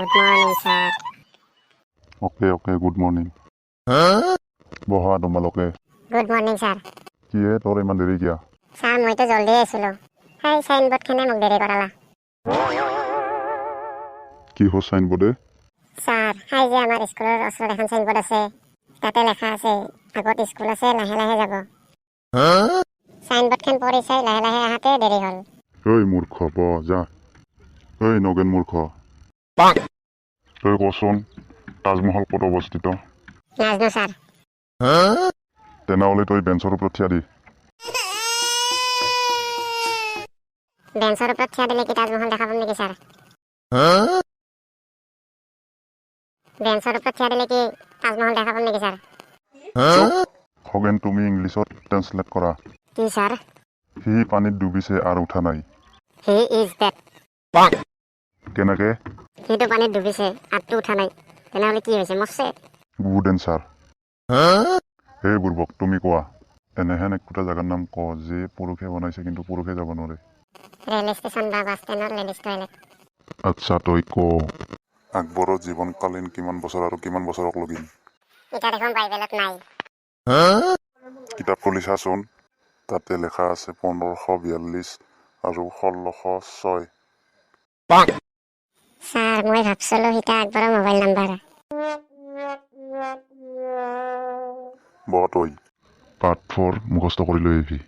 Good morning, sir. Okay okay, good morning. বহা তোমালোকে। Good morning, sir. কি হে, তোৰ ইমান দেৰি কিয়া? ছাৰ, মইতো জলদি আহিছিলোঁ। সেই চাইনবোৰ্ডখনে মোক দেৰি কৰালা। কি হ'ল চাইনবোৰ্ডে? ছাৰ, সেই যে আমাৰ স্কুলৰ ওচৰত এখন চাইনবোৰ্ড আছে, তাতে লেখা আছে, আগত স্কুল আছে, লাহে লাহে যাব। চাইনবোৰ্ডখন পঢ়ি চাই লাহে লাহে আহাতে দেৰি হ'ল। ঐ মূৰ্খ, বহ যা। ঐ নগেন মূৰ্খ, তই কচোন, তাজমহল ক'ত অৱস্থিত? নাজানো ছাৰ। তেনেহ'লে তই বেঞ্চৰ ওপৰত থিয় দি। বেঞ্চৰ ওপৰত থিয় দিলে কি তাজমহল দেখা পাম নেকি ছাৰ? বেঞ্চৰ ওপৰত থিয় দিলে কি তাজমহল দেখা পাম নেকি ছাৰ? খগেন, তুমি ইংলিছত ট্ৰেন্সলেট কৰা। কি ছাৰ? সি পানীত ডুবিছে আৰু উঠা নাই। He is dead. কেনেকে? সিটো পানীত ডুবিছে, আঁতটো উঠা নাই, তেনেহ'লে কি হৈছে? মৰছে। Good answer. হে বুৰ্বক, তুমি কোৱা, এনেহেন একোটা জেগাৰ নাম ক যে পুৰুষে বনাইছে কিন্তু পুৰুষে যাব নোৱাৰে। ৰেল ষ্টেচন বা বাছ ষ্টেণ্ডৰ লেডিজ টয়লেট। আচ্ছা, তই ক, আকবৰৰ জীৱনকালীন কিমান বছৰ আৰু কিমান বছৰক লগিন? এতিয়া দেখোন বাইবেলত নাই। কিতাপ খুলি চাচোন, তাতে লেখা আছে 1542 আৰু 1606। ছাৰ, মই ভাবছিলোঁ সিটা আকবৰৰ মোবাইল নাম্বাৰ। বহ তই। পাৰ্ট 4 মুখস্থ কৰি লৈ আহিবি।